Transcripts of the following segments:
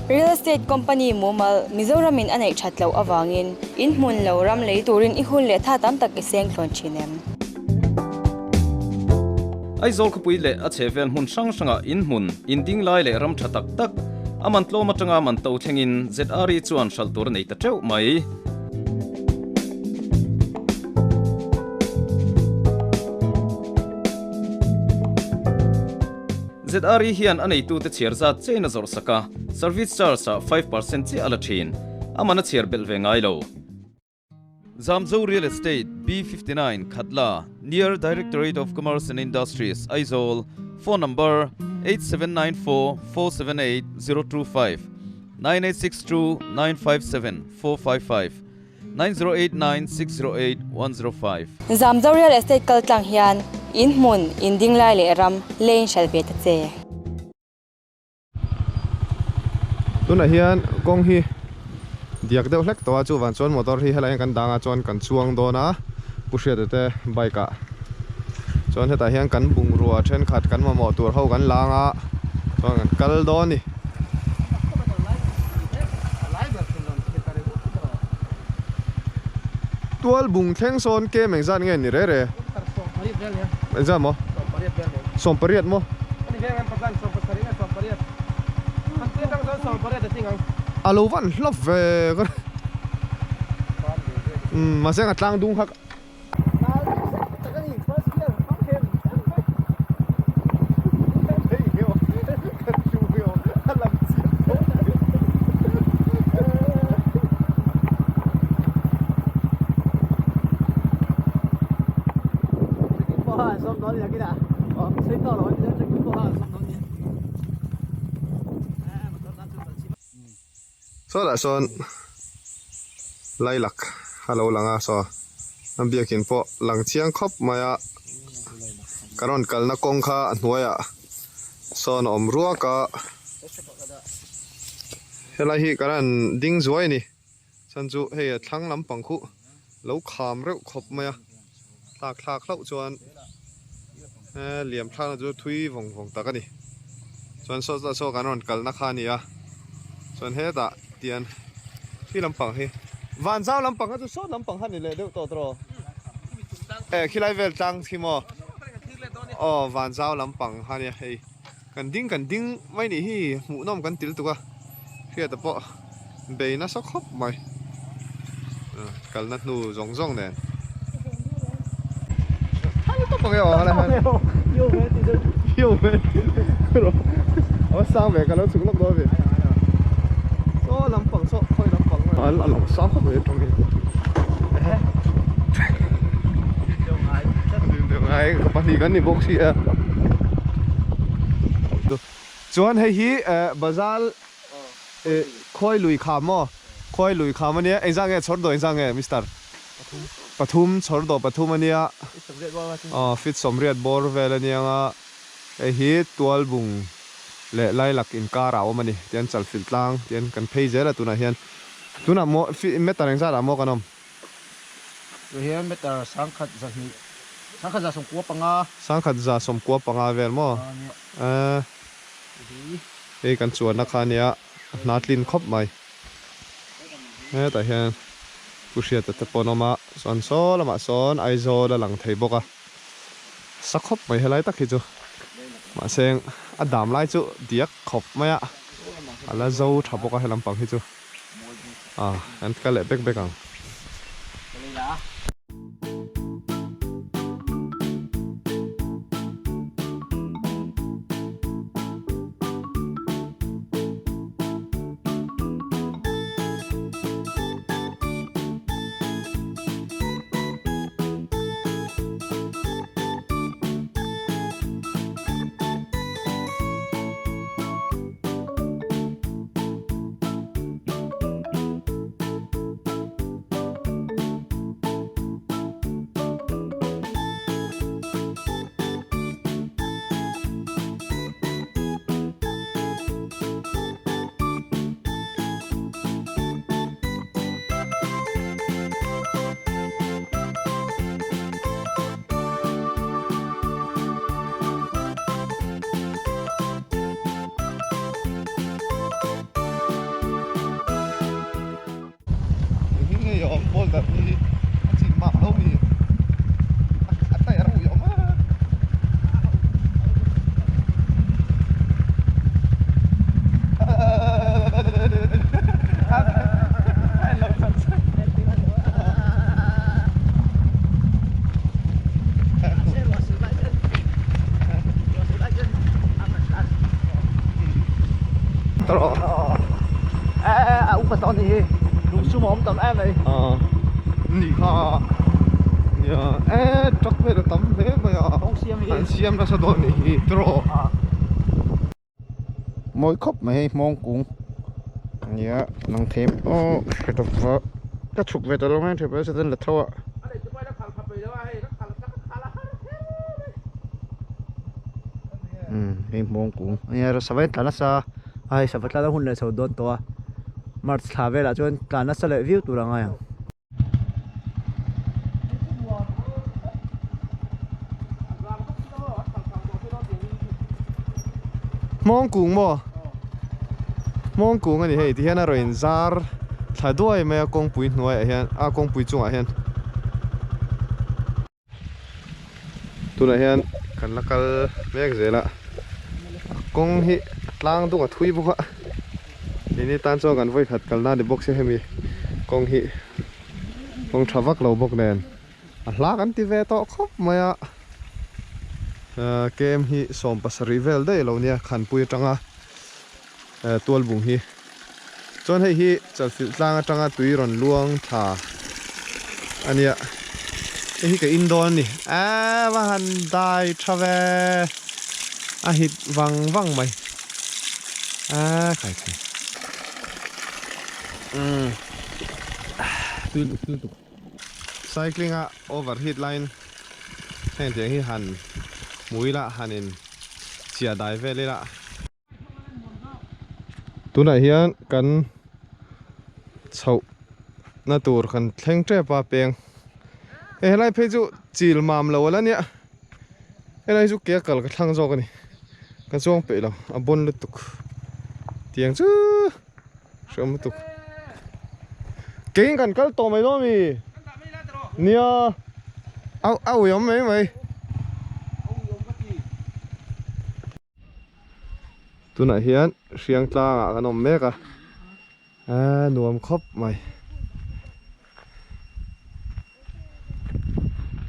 Real estate company mumal Mizoramin a neih that loh avangin in hmun lo ram lei turin i hun leh tha tam tak i seng thlawn thin em? Aizawl khawpui leh a chhehvel hmun hrang hrangah in hmun, in ding lai leh ram tha tak tak a man tlawm atanga man to thlengin ZRE chuan hralh tur a nei ta teuh mai. ZRE hian a neitute chhiar zat chein a zawrh sak a, service charge ah 5% chiah a la thin. A man a chhiar belh ve ngai lo. Zamzo Real Estate, B59, Khatla, near Directorate of Commerce and Industries, Aizawl, Phone number, 8794 478 025, 9862 957 455, 9089 608 105. Zamzo Real Estate kal tlang hian in hmun, in ding lai leh ram lei in hral ve ta che. Tunah hian kawng hi diak deuh hlek tawh a chuvang chuan motor hi helai hian kan dang a chuan kan chuang dawn a Pu Hriata te bike ah chuan hetah hian kan bungrua thenkhat kan mamawh tur ho kan lang a chuan kan kal dawn a ni. Tual bung thleng sawn kem engzat nge ni rere? Engzat maw? 18 maw? A lo van hlawp ve ka Umm mahse a tlang dung kha Sawtah sawn lailak a lo lang a saw a biakin pawh lang chiang khawp mai a ka rawn kalna kawng kha a hnuaiah sawn a awm ruak a helai hi ka rawn ding zuai a ni. Chhan chu hei a thlang lampang khuh lo kham reuh khawp mai a, thlak thlak hlauh chuan liam thlakna chu thui vawng vawng tak a ni. Chuan saw saw kan rawn kalna kha a ni a, chuan hetah tian khi lampang hi van zau lampang kha chu saw lampang kha a ni leh deuh tawh tawh e khilai vel tlang khi maw aw van zau lampang kha a nia hei. Kan ding kan ding mai nih hi hmuhnawm kan til tuk a, hriata pawh bei nasa khawp mai kalna hnu zawng zawng nen. Chuan hei hi bazar khawi lui kham maw khawi lui kham ania engzah nge chhawr daw engzah nge mister pathum chhawr daw pathum ania aw fit sawmriat bawr vel ania nga hei hi tualbung leh lailak inkar ah a awm ani tian chalfilh tlang tian kan phei zel a tunah hian tunah maw meter engzat ah maw kan awm. Tui hian meter sangkhat zahnih, sangkhat za sawmkua panga. Sangkhat za sawmkua panga vel maw? Aa hei kan chuanna kha ania a hna tlin khawp mai. Hetah hian Pu Hriata te pawh an awm a, chuan saw lamah sawn Aizawl a lang thei bawk a, sa khawp mai helai tak hi chu. Mahse a dam lai chu diak khawp mai a, a la zo tha bawk a he lampang hi chu. Ah, an kal leh bek bek ang. scooter hi a chin mah lo mi a tyre a ui awm a. Truck vel a tam hle mai a an siam nasa dawn a nih hi tiraw. Mawi khawp mai hei hmawng kung nia nang them aw hre tawp va ka chhuk ve ta lo mai thei pawh chuan la tho a. Umm hei hmawng kung nia sava hi tla nasa a hei sava tla na hun leh chho dawn tawh a march thla velah chuan tla nasa leh viau tur a ngai ang. Hmawng kung maw? Hmawng kung a ni hei tihian a rawn in zar thla duai mai a kawngpui hnuaiah hian a kawngpui chungah hian. Tunah hian kan la kal mek zel a kawng hi a tlang dung a thui bawk a keini tan chuan kan vawikhat kalna a ni bawk sia hemi kawng hi kawng tha vak lo bawk nen a hla kan ti ve tawh khawp mai a kem hi 70 vel daih lo nia khanpui atanga tualbung hi chuan hei hi chalfilh tlang atanga tui rawn luang thla a nia hei hi ka in dawn a ni eee va han dai tha ve a hit vang vang mai eee khai khai umm cycling a overheat line heng tiang hi han hmu ila han in chiah dai vel ila. Tunah hian kan chhoh na tur kan thleng tep a peng hei helai phei chu chil mam lo ala nia helai chu ke a kal ka thlang zawk a ni ka chuang peih lo a bawn lutuk tiang chu hreawm lutuk keiin kan kal tawh mai dawn ami nia a a uiawm mai mai. Tunah hian hriang tlangah kan awm mek a, aaa nuam khawp mai.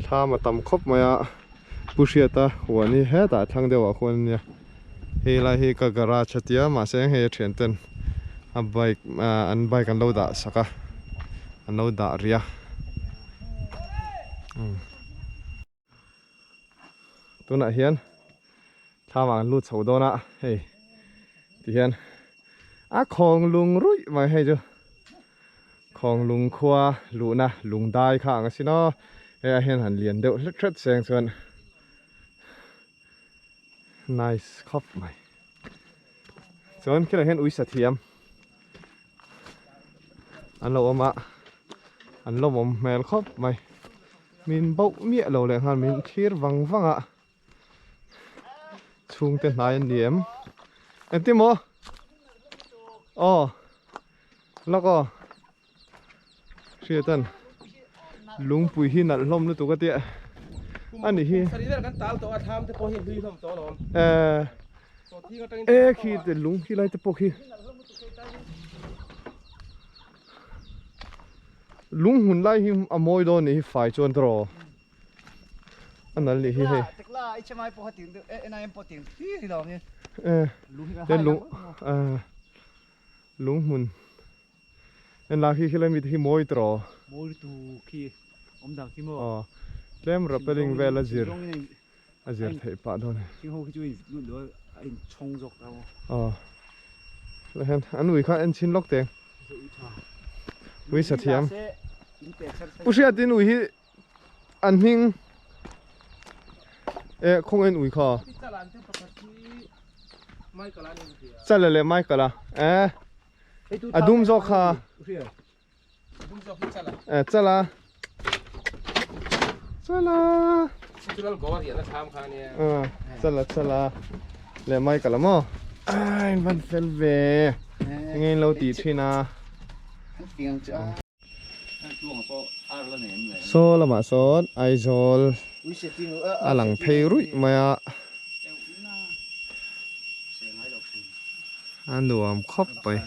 Thlam a tam khawp mai a, Pu Hriata huan hi hetah thlang deuhah khuan a nia. Hei lai hi ka garage a tia mahse hei a thian ten a bike an bike an lo dah sak a, an lo dah rih a. Tunah hian thlamah kan lut chho dawn a hei ti hian a khawng lung ruih mai hei chu khawng lung khua luhna lung dai kha ang asin aw hei ah hian han lian deuh hret hret seng chuan nice khawp mai chuan khilai hian uisa thiam an lo awm a an lawmawm hmel khawp mai min bauh miah lo leh nghal min thlir vang vang a chhungte hnai an ni em engtin maw aw lawk aw hriat an lungpui hi nalh hlawm lutuk a tia a ni hi eh e khi te lung khi lai te pawh khi lung hmun lai hi a mawi dawn ni hi fai chuan tawh a nal ni hi hei eh lung eh lung hmun En lah khi khilai mi te hi mawi tawh. Mawi lutuk khi awm dang khi maw. Aw tlem rappelling vel a zir a zir theih pah dawn. Thing ho khi chu in lut lo a in chhawng zawk ta maw. Aw la hian an ui kha en chhin lawk teng. Ui sa thiam. Pu Hriatin ui hi an hming eh khawng en ui kha. Chala leh Michael a eh. A dum zawk kha. Eh chala. Chala. Ah chala chala. Le mai kala mo. Ai van fel ve. Nge lo ti thin a. Saw lamah sawn Aizawl a lang phei ruih mai a. A nuam khawp mai.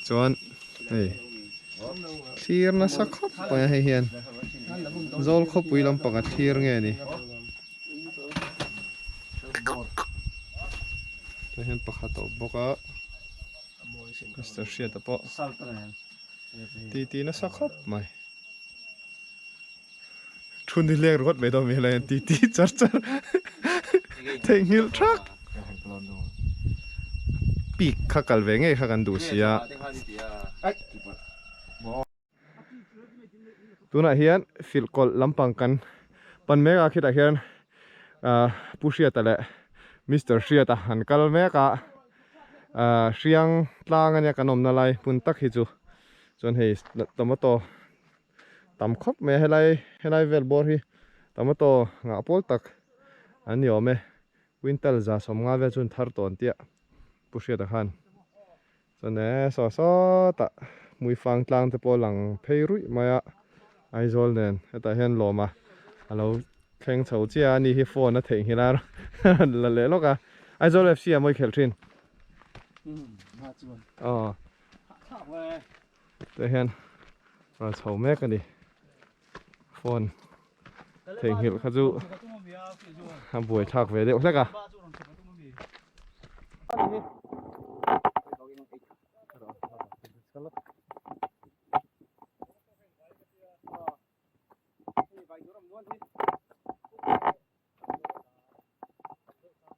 Chuan hei thlir nasa khawp mai a hei hian Zawl khawpui lampang a thlir nge ni. Tah hian pakhat a awm bawk a Mister Hriata pawh titi nasa khawp mai. Thu ni leng ringawt mai dawn mi helai hian titi char char theihnghilh thak. Peak kha kal ve ngei kha kan duh si a. Tunah hian filh kawlh lampang kan pan mek a khitah hian ahh Pu Hriata leh Mister Hriata an kal mek a ahh hriang tlang ania kan awmna lai hmun tak hi chu chuan hei tomato tam khawp mai a helai helai vel bawr hi tomato ngah pawl tak an ni awm e quintal za sawmnga vel chu an thar tawn tiah Pu Hriata khan. Chuan e saw sawtah Hmuifang tlang te pawh lang phei ruih mai a, Aizawl nen hetah hian lawma a lo thleng chho chiah a, ani hi phone a theihnghilh a rawn la leh lawk a, Aizawl FC ah mawi khelh thin. Aw tah hian rawn chho mek a ni phone theihnghilh kha chu a buaithlak ve deuh hlek a.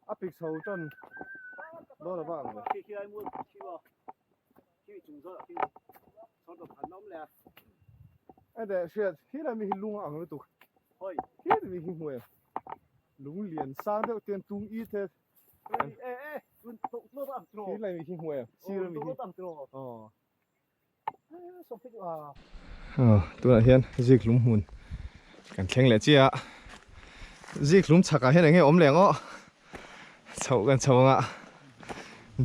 A pik chho tan dawn a va ang ve. Ede hriat hi lai mi hi lung a ang lutuk hi mi hi hmuh em lung lian sang deuh te an tung i te hi lai mi hi hmuh em sir mi hi aw Tunah hian zikhlum hmun kan thleng leh chiah a, zikhlum chhakah hian eng nge awm leh ang aw, chhoh kan chho anga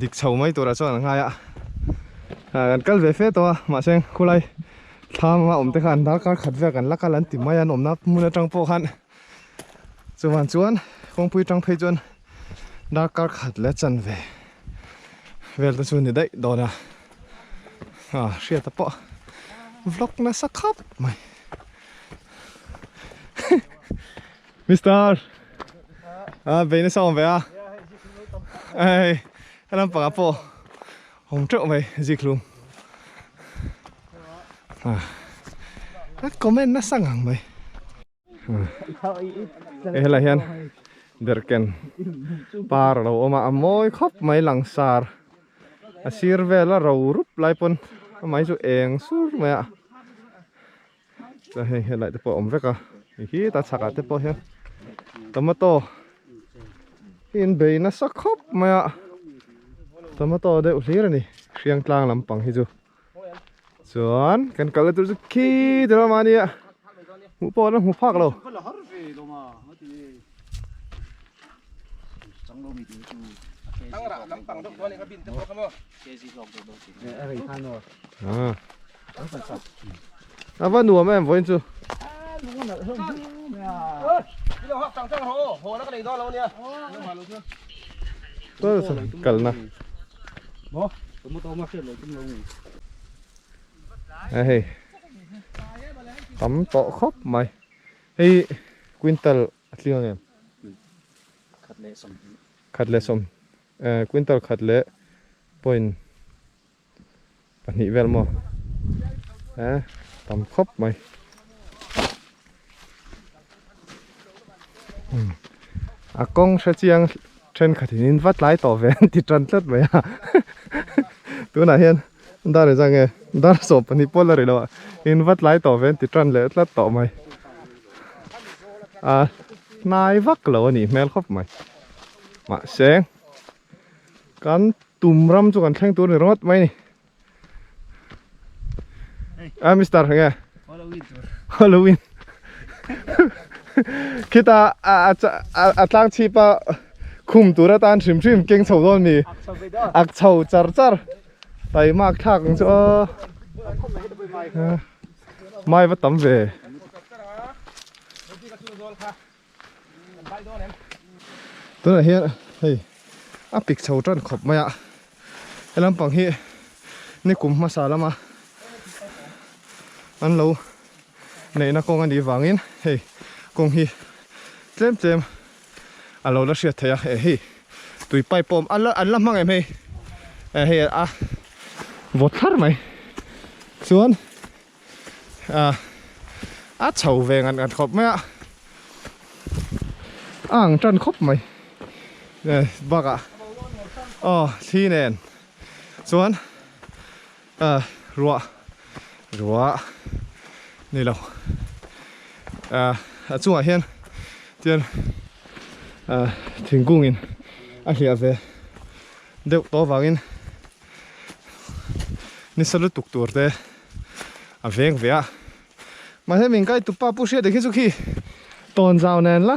dik chho mai turah chuan an ngai a, kan kal ve fe tawh a mahse khulai thlam a awm te khan darkar khat vel kan la kal an ti mai a an awmna hmun atang pawh khan chuan chuan kawngpui tang phei chuan darkar khat leh chanve vel te chu ni daih dawn a ah hriata pawh vlog nasa khap mai Mister ah bei nasa awm ve a hei helam pangah pawh awm teuh mai zikhlum ah a comment nasa ngang mai. Helai hian derhken par a lo awm a a mawi khawp mai langsar a sir vel a ro rup lai pawn amah hi chu eng sur mai a chuan hei helai te pawh a awm vek a hei hi ta chhakah te pawh hian tomato hi in bei nasa khawp mai a tomato deuh hlir a ni hriang tlang lampang hi chu. Chuan kan kal na tur chu khi ti ram a nia hmuh pawh la hmu phak lo. A va nuam em vawiin chu. Kalna. A hei tam tawh khawp mai hei quintal a tling ang em khat leh sawm eh quintal khat leh point pahnih vel maw eh tam khawp mai a kawng hre chiang thenkhat in in va tlai tawh ve an ti tan tlat mai a tunah hian dar engzah nge dar 12 pawh la ri lo a in va tlai tawh ve an ti tan leh tlat tawh mai a hnai vak lo a nih hmel khawp mai mahse kan tum ram chu kan thleng tur ni ringawt mai a ni. A Mister nge Halloween khita a a tlang chhip a khum tur atan hrim hrim keng chho dawn mi ak chho char char taimak thlak ang chu aw. Mai va tam ve. Tunah hian hei a pik chho tan khawp mai a he lampang hi nikum hmasa lama an lo neihna kawng a nih vangin hei kawng hi tlem tlem a lo la hriat theih a eh hei tui pipe pawh a awm an la hmang em hei eh hei a vawt thlar mai chuan ah a chho ve ngan ngan khawp mai a a ang tan khawp mai eh bakah aw thli nen chuan ah ruah ruah ni lo ah a chungah hian tian ah thingkung in a hliah ve deuh tawh avangin nisa lutuk tur te a veng ve a mahse min kai tupa pu hriat khi chu khi tawn zau nen la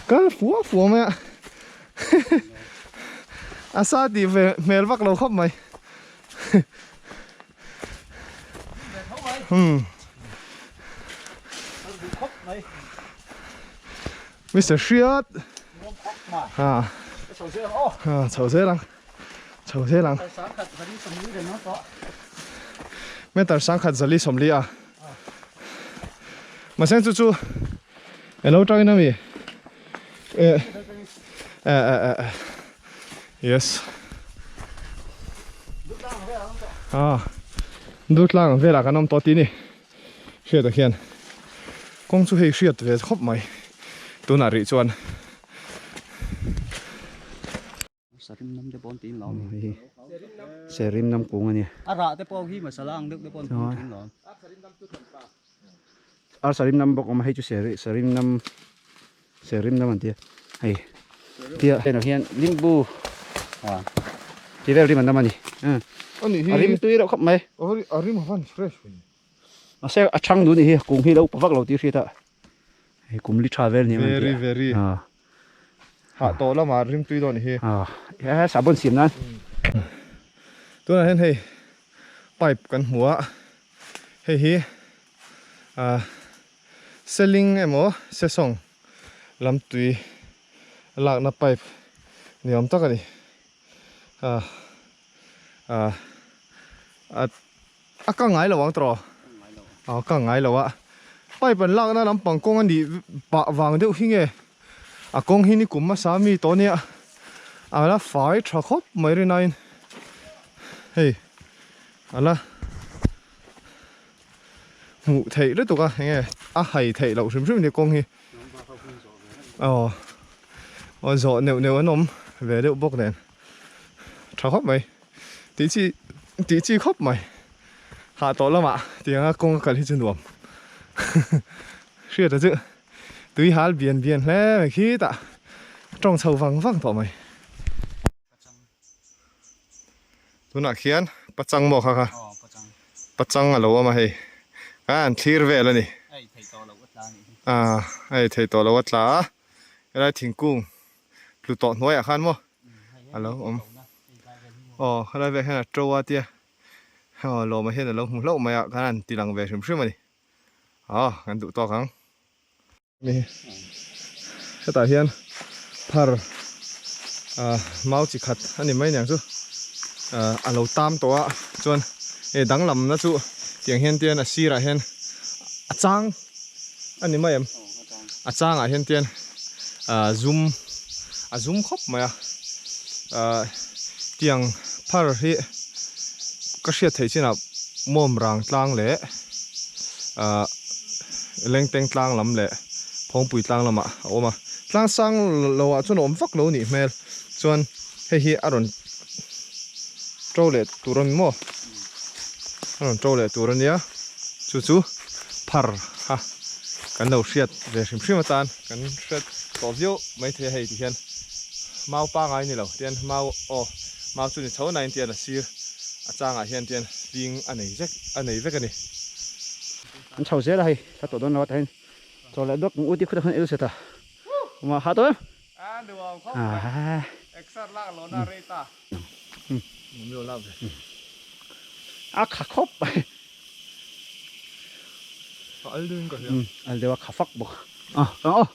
kal fua fua mai a a sa tih ve hmel vak lo khawp mai hmm Mister Hriat ha ha chho zel ang chho zel ang meter sangkhat zali sawmli a mahse chu chu elo tangin ami eh eh eh eh yes ah dutlang velah kan awm tawh tih ni Hriatah hian kawng chu hei hriat ve khawp mai tunah rih chuan. Sarim nam te pawh an ti in lawm. Hei Sarim nam kung a ni. A rah te pawh hi masala ang deuh te pawh an ti in lawm. Ar sarim nam bawk awm a hei chu sarim nam sarim nam an ti a hei tia henah hian limbu ti vel rim an nam a ni. A rim tui reuh khawp mai. A rim a van fresh ve. Mahse a chhang duh a nih hi kum hi lo upa vak lo tih hriat a hei kum li tha vel ni ang Very very hah tawh lamah rim tui dawn hi. He sahbawn siam nan. Tunah hian hei pipe kan hmu a hei hi seling emaw sesawng lam tui lakna pipe ni awm tak a ni a. A kang ngai lo ang tawh a kang ngai lo a pipe an lakna lampang kawng a nih pah vang deuh hi nge a kawng hi ni kum hmasa mi tawh ania a la fai tha khawp mai rinaiin hei a la hmuh theih lutuk a enge a hai theih loh hrim hrim ni kawng hi aw aw zawh neuh neuh an awm ve deuh bawk nen tha khawp mai. Tih chi tih chi khawp mai hah tawh lamah tianga kawng a kal hi chu nuam hriat a chu tui hal bian bian hle mai khitah tawng chho vang vang tawh mai. Tunah khian pachang maw kha kha pachang a lo awm a hei a an thlir vel a ni a ei thei tawh lo a tla a helai thingkung tlu tawh hnuaiah khan maw a lo awm aw helai velah hian a to a tia aw lawmah hian a lo hmu hlauh mai a khan an ti lang ve hrim hrim a ni aw kan duh tawk ang hetah hian phar ah mau chi khat a ni mai aniang chu ah a lo tam tawh a chuan hei danglamna chu tiang hian tian a sirah hian a chang a ni mai em a changah hian tian ah zum a zum khawp mai a ah tiang phar hi ka hriat theih chinah mawm rang tlang leh ah lengteng tlang lam leh phawngpui tlang lamah a awm a tlang sang lo ah chuan a awm vak lo a nih hmel chuan hei hi a rawn to leh tur a ni maw a rawn to leh tur a nia chu chu phar kha kan lo hriat ve hrim hrim atan kan hriat tawh viau maithei a hei ti hian mau pangai ni lo tian mau aw mau chu ni chho nain tian a sir a changah hian tian hling a nei zek a nei vek a ni. An chho zel a hei thla tawh dawn lo a tah hian chaw leh dawk u ti khutah khan el set a awm a ha tawh em. A nuam khawp mai. Exer lak lo na rei ta. Nuam lo lak ve. A kha khawp mai. A al deuhin ka hria. Umm al deuh a kha fak bawk. A kang aw.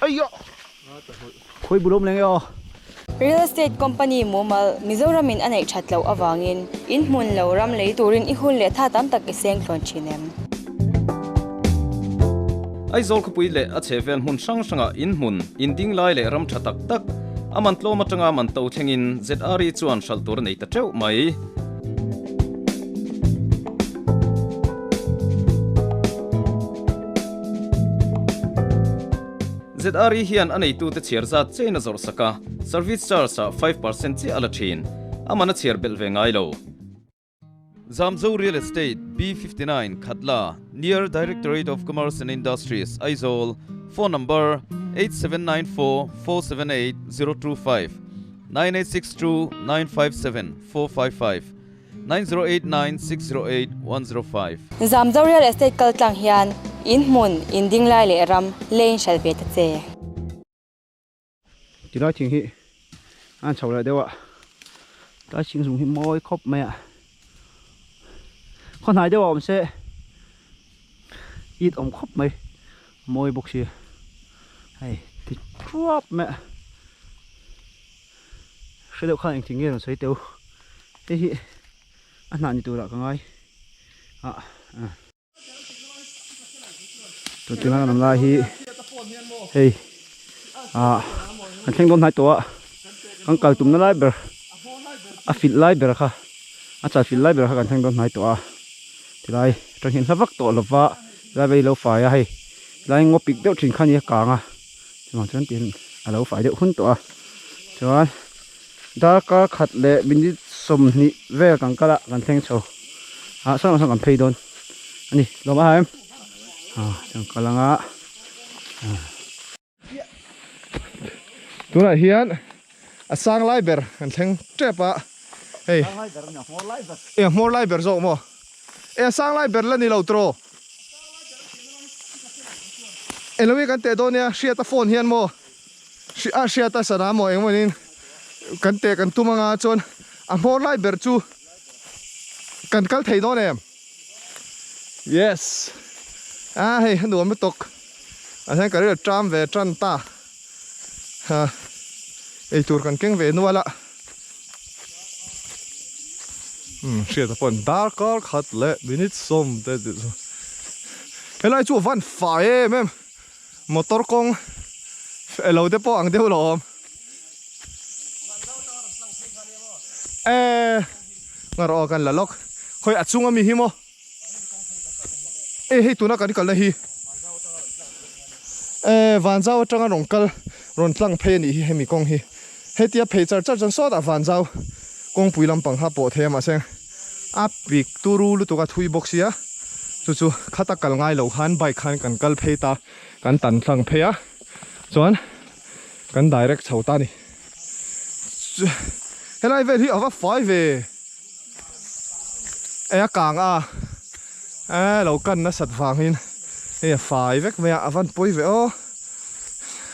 Aiyo. Khawi bul awm leng e aw. Real Estate Company mumal Mizoramin a neih that loh avangin in hmun lo ram lei turin i hun leh tha tam tak i seng thlawn thin em? Aizawl khawpui leh a chhehvel hmun hrang hrangah in hmun, in ding lai leh ram tha tak tak, a man tlawm atanga man to thlengin ZRE chuan hralh tur a nei ta teuh mai. ZRE hian a neitute chhiar zat chein a zawrh sak a, service charge ah 5% chiah a la thin. A man a chhiar belh ve ngai lo. Zamzo Real Estate, B59, Khatla, near Directorate of Commerce and Industries, Aizawl, Phone number, 8794 478 025, 9862 957 455, 9089 608 105. Zamzo Real Estate kal tlang hian in hmun, in ding lai leh ram lei in hral ve ta che. Tilai thing hi an chho leh deuh a, tlai thing zung hi mawi khawp mai a, khaw hnai deuh a awm se it awm khawp mai, mawi bawk si hei ti thuap mai a, hre deuh khan engthing nge rawn sawi teu, hei hi a hnah ni turah ka ngai a. Tuna kan awm lai hi hei ah kan thleng dawn hnai tawh a kan kal tumna lai ber a filh lai ber kha a chal filh lai ber kha kan thleng dawn hnai tawh a tilai atang hian hla vak tawh lova tilai vei lo fai a hei tilai ngaw pik deuh thin kha a ni a kang a chuvang chuan tihian a lo fai deuh hun tawh a chuan darkar khat leh minute 20 vel kan kal a kan thleng chho ah sawn ah sawn kan phei dawn a ni lawm a em ah chuan kal anga Tunah hian a sang lai ber kan thleng tep a hei e a hmawr lai ber zawk maw e a sang lai ber la ni lo tawh englo hi kan teh dawn nia hriata phone hian maw a hriata sana maw engmawnin kan teh kan tum anga chuan a hmawr lai ber chu kan kal thei dawn em yes a hei a nuam lutuk ah hian ka rilru ṭam ve ṭan ta ha eitur kan keng ve nual a umm hriata pawh darkar khat leh minute sawm te tih chu helai chu a van fai em em. Motor kawng elo te pawh ang deuh lo awm. E ngar aw kan la lawk. Khawi a chung ami hi maw? E hei tuna kan kalna hi e Vanzau atanga rawn kal rawn tlang phei anih hi hemi kawng hi. Hetia phei char char chuan sawtah Vanzau kawngpui lampang kha pawh thei a mahse a pik turu lutuk a thui bawk sia chu chu khata kal ngai loh khan bike khan kan kal phei ta kan tan tlang phei a chuan kan direct chho ta a ni helai vel hi a va fai ve e a kang a e lo kan nasat vangin hei a fai vek mai a a van pawi ve aw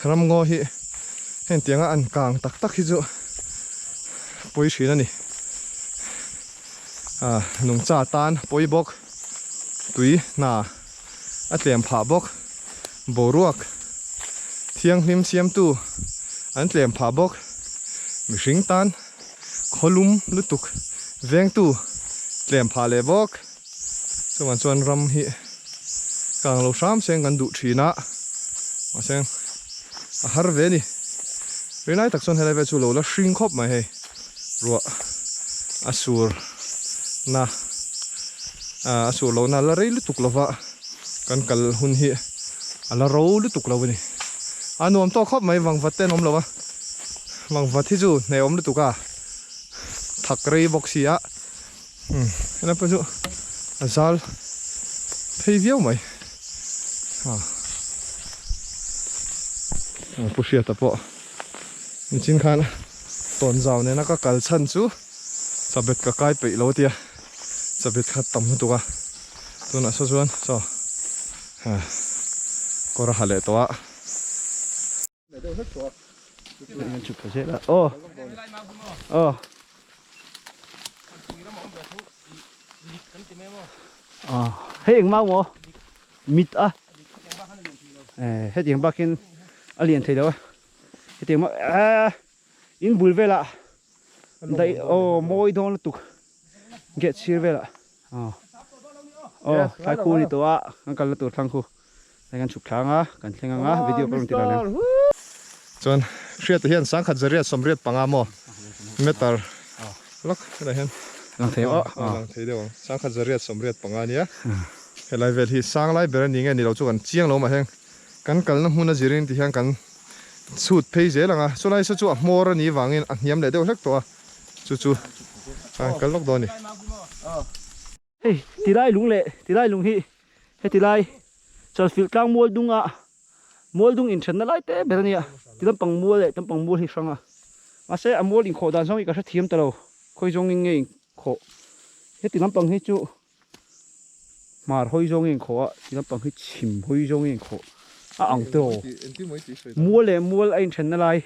ramngaw hi hengtianga an kang tak tak hi chu pawi thin a ni. Ah nungcha tan pawi bawk tui hna a tlem phah bawk boruak thianghlim siamtu an tlem phah bawk mihring tan khawlum lutuk vengtu tlem phah leh bawk chuvang chuan ram hi kang lo hram seng kan duh thin a mahse a har ve a ni rinai tak chuan helai vel chu lo la hring khawp mai hei. Ruah a sur na a sur lo na la rei lutuk lova kan kal hun hi a la ro lutuk lo a ni. A nuam tawk khawp mai vangvat te an awm lo a, vangvat hi chu hnehawm lutuk a thak rei bawk si a, helai pawh chu a zal phei viau mai. Pu Hriata pawh. Nichin khan tawnzau nena ka kal chhan chu chabet ka kai peih lo tia chabet kha tam lutuk a tunah saw chuan saw kawr a ha leh tawh a. Ah, hei eng mau maw? Mit a. Eh, hetiang bakin a lian thei lo a. Hetiang ma eh in bul velah dai aw mawi dawn lutuk gate sir velah aw aw thlai khu ni tawh a kan kalna tur thlang khu hei kan chhuk thlang a kan thleng ang a video ka rawn ti dan ang. Chuan hriatah hian sangkhat zariat sawmriat panga maw meter lawk hetah hian lang thei aw lang thei deuh ang sangkhat zariat sawmriat panga ania helai vel hi sang lai ber a ni nge ni lo chu kan chiang lo mah heng kan kalna hmun a zirin ti hian kan chhut phei zel ang a chulai saw chu a hmawr a nih vangin a hniam leh deuh hlek tawh a chu chu a kal lawk dawn a ni. Hei tilai lung leh tilai lung hi heti lai Chalfilh tlang mual dung a mual dung inthenna lai te ber a nia ti lampang mual leh lampang mual hi hrang a mahse a mual inkhawh dan zawng hi ka hrethiam ta lo khawi zawngin nge inkhawh heti lampang hi chu Hmar hawi zawng in khawh a, ti lampang hi chhim hawi zawng in khawh a ang tawh. Mual leh mual a inthenna lai.